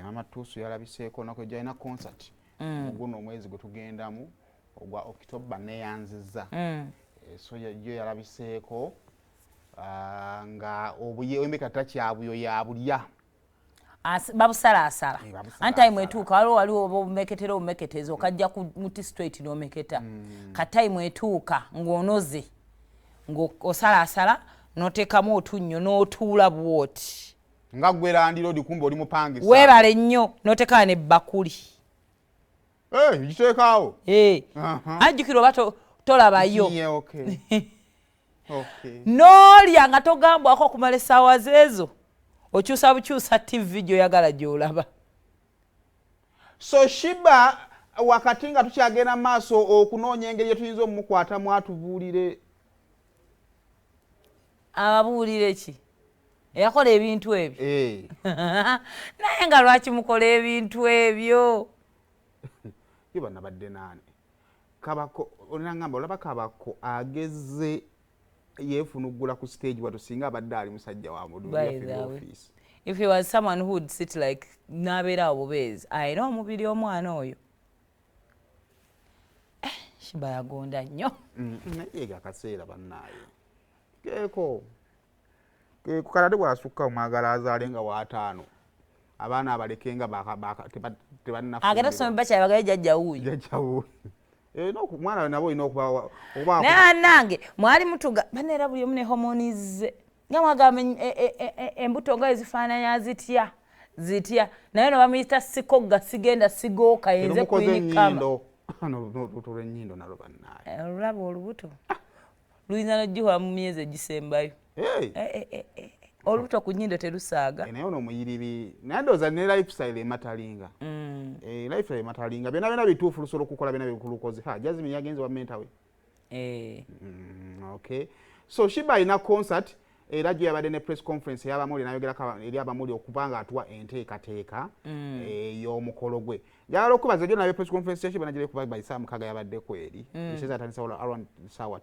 Mama Tuusu yalabiseeko olunaku ejjo, alina concert guno omwezi gwe tugendamu ogwa October, neyanziza. So yo yalabiseeko nga obuyembeka takyabuyo yabulya. Babusalaasala. Babusalaasala. Anti time etuuka, waliwo oba obumeketera obumeketeza, okajja ku muti straight n'omeketa. Ka time etuuka ng'onoze, ng'osalaasala n'oteekamu otunnyo n'otuula bw'oti. Nga gwe landlord, kumbe oli mupangisa. Weebale nnyo, n'oteekawo n'ebbakuli. Giteekaawo. Ajjukira oba tolabayo. Yeah, okay. Okay. N'olya nga togambwako okumala essaawa zeezo, okyusa bukyusa TV gy'oyagala gy'olaba. So Sheebah, wakati nga tukyagenda maaso okunoonya engeri gyetuyinza omumukwatamu atubuulire. Ababuulire ki? Eyakola ebintu ebyo? Naye nga lwaki mukola ebintu ebyo? Yo banabadde naani Kabako onangamba, olaba Kabako ageze yeefunuggula ku stage watu, singa abadde ali musajja wa By the way, office. If he was someone who would sit like n'abeera awo bubeezi, alina omubiri omwana oyo. Sheebah yagonda nnyo. Naye akaseera bannaaye keeko keeko kalate bwasukka omwagala azaale nga waataano, abaana abaleke nga tebannafumbilwa. Agenda kusoma bakyabagayo jjajja wuuyo. Jjajja wuuyo. Omwana nabo olina okuba Naye bannange, mwali mutuga baneera buli omu ne hormones ze, nga mwagamba embuto nga ezifaananya zitya zitya, naye no bamuyita sikogga, sigenda sigooka yenze. Terumukoze. Queen Kama. Ennyindo n'olubuto lw'ennyindo nalwo bannaaye. Olulaba olubuto luyinza nogikola mu myezi egisembayo. Hey! Olubuto ku nnyindo terusaaga. Naye ono omuyiribi, naye ndowooza ne lifestyle ematalinga. Lifestyle ematalinga, byonna byonna bituufu, lusobola okukola byonna bikulukoze. Ha, Jasmine yagenze wa mentor we. Okay, so Sheebah alina concert, era gyo yabadde ne press conference ey'abamawulire, n'ayogerako eri abamawulire okuba nga atuwa enteekateeka ey'omukolo gwe. Njagala okubaza gyo nabe press conference ya Sheebah nagire kuba by saa 6 yabaddeko eri ekiseera atandisa around saawa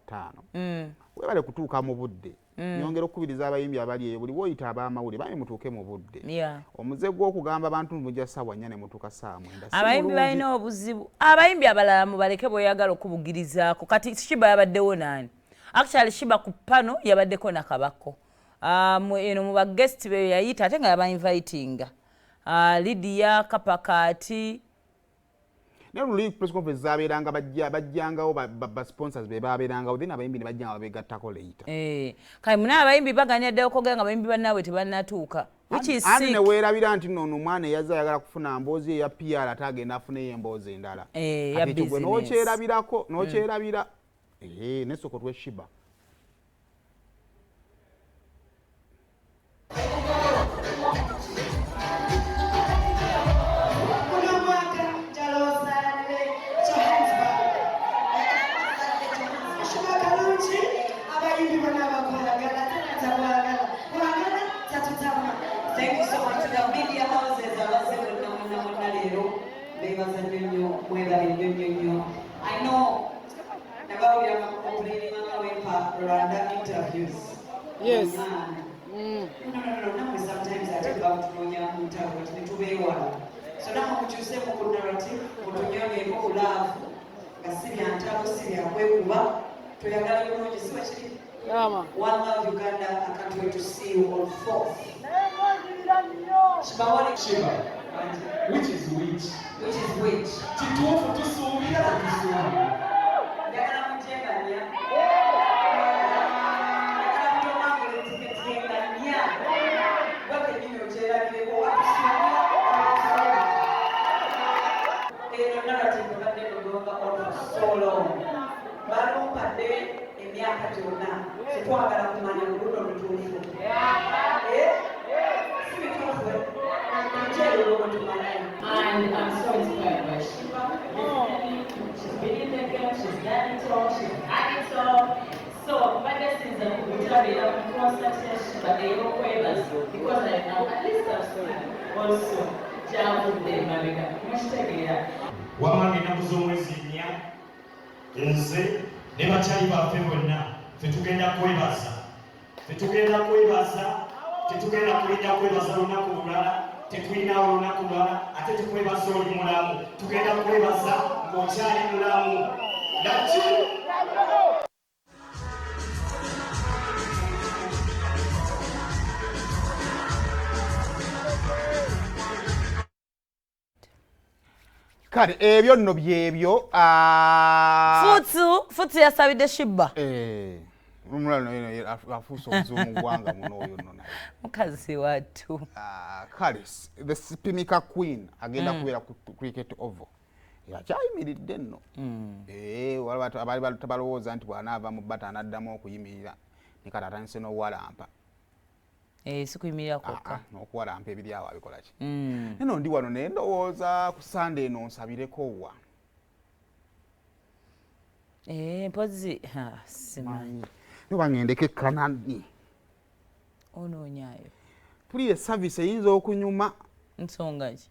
5. Webale kutuuka mu budde. Nyongera okukubiriza abayimbi abali eyo, buli woyita abamawulire bami mutuuke mu budde. Omuze gw'okugamba abantu mujja saawa 4 ne mutuuka saawa 9 si Abayimbi mulungi. Balina obuzibu abayimbi abalala, mubaleke bweyagala okubugirizaako. Kati Sheebah yabaddewo naani? Actually Sheebah ku pano yabaddeko nakabako. Eno mu baguest be yayita ate nga yabainvitinga, Lydia Kapakaati. Naye luli press conference zabeeranga bajjangawo ba sponsors be babeerangawo, then abayimbi ne bajja nga babegattako later. Kale muna abayimbi baganya ddala okwogera nga abayimbi bannaabwe tebannatuuka, which is Anti sick. Ne weerabira nti nno ono omwana eyazze ayagala kufuna mboozi eya PR, ate agenda afuneyo emboozi endala. Ya Kati ekyo gwe business. n'okyerabirako, n'okyerabira. Nesooka otwe Sheebah. Kuno mwaka njalozaanire Johannesburg. Sheebah Karungi, abayimbi bonna bakwagala, tatakwagala, kwagala tatutama. Thank you so much to the media houses abazze bonna bonna bonna leero. Mbeebaza nnyo nnyo, mwebale nnyo nnyo nnyo. I know nabawulira nga nga wempa Rwanda interviews. Man. No, no, no, no, nammwe sometimes ate bamutunoonya mu ntalo kati ne tubeewala. So nammwe mukyuseemu ku narrative, mutunyonyeeko ku love, nga si bya ntalo, si bya kwekuba, tweyagala bulungi, si bwe kiri? One love Uganda, I can't wait to see you on fourth. Kibawale. Sheebah, which is which? Which is which? Kituufu tusuubira, tetusuubira? Njagala mujenganya. Njagala mutomangule tiketi enganya. Gwe kennyini okyerabireko watusuubira, watusuubira. Eno narrative ebadde going on for so long. Balumpadde emyaka gyonna. Tetwagala kumanya ku luno lutuufu. Eh? Si bituufu, eh? Kyerulo bwe tumanye. And I'm so inspired by Sheebah. Definitely. She's been in the game, she's done it all, she's had it all. So, mbadde sinza kubutabeera ku concert ya Sheebah ey'okwebaza because I know at least I've seen also kyavudde emabega. Mukitegeera. Wamanga ennaku z'omwezi 4, nze ne bakyali baffe bonna tetugenda kwebaza, tetugenda kwebaza, tetugenda kulinda kwebaza lunaku lulala. Tetulinawo olunaku lulala, ate tukwebaza oli mulamu, tugenda kwebaza ng'okyali mulamu naki. Kale ebyo nno byebyo. Futsu Futsu yasabidde Sheebah. Eh, omulala naye afuuse obuzibu mu ggwanga muno oyo nno naye. Mukazi wattu. Kale the Sipimika Queen agenda kubeera ku Cricket Oval, akyayimiridde nno. Eh, waliwo abaali tabalowooza nti bw'anaava mu bata anaddamu okuyimirira, ne kati atandise n'owalampa. Eh, si kuyimirira kwokka. N'okuwalampa ebiri awo abikola ki. Neno ndi wano naye ndowooza ku Sande eno nsabireko wa. Eh, mpozi simanyi. Noba ngendeko ekanani. Onoonyayo. Pulira, service eyinza okunyuma. Nsonga ki?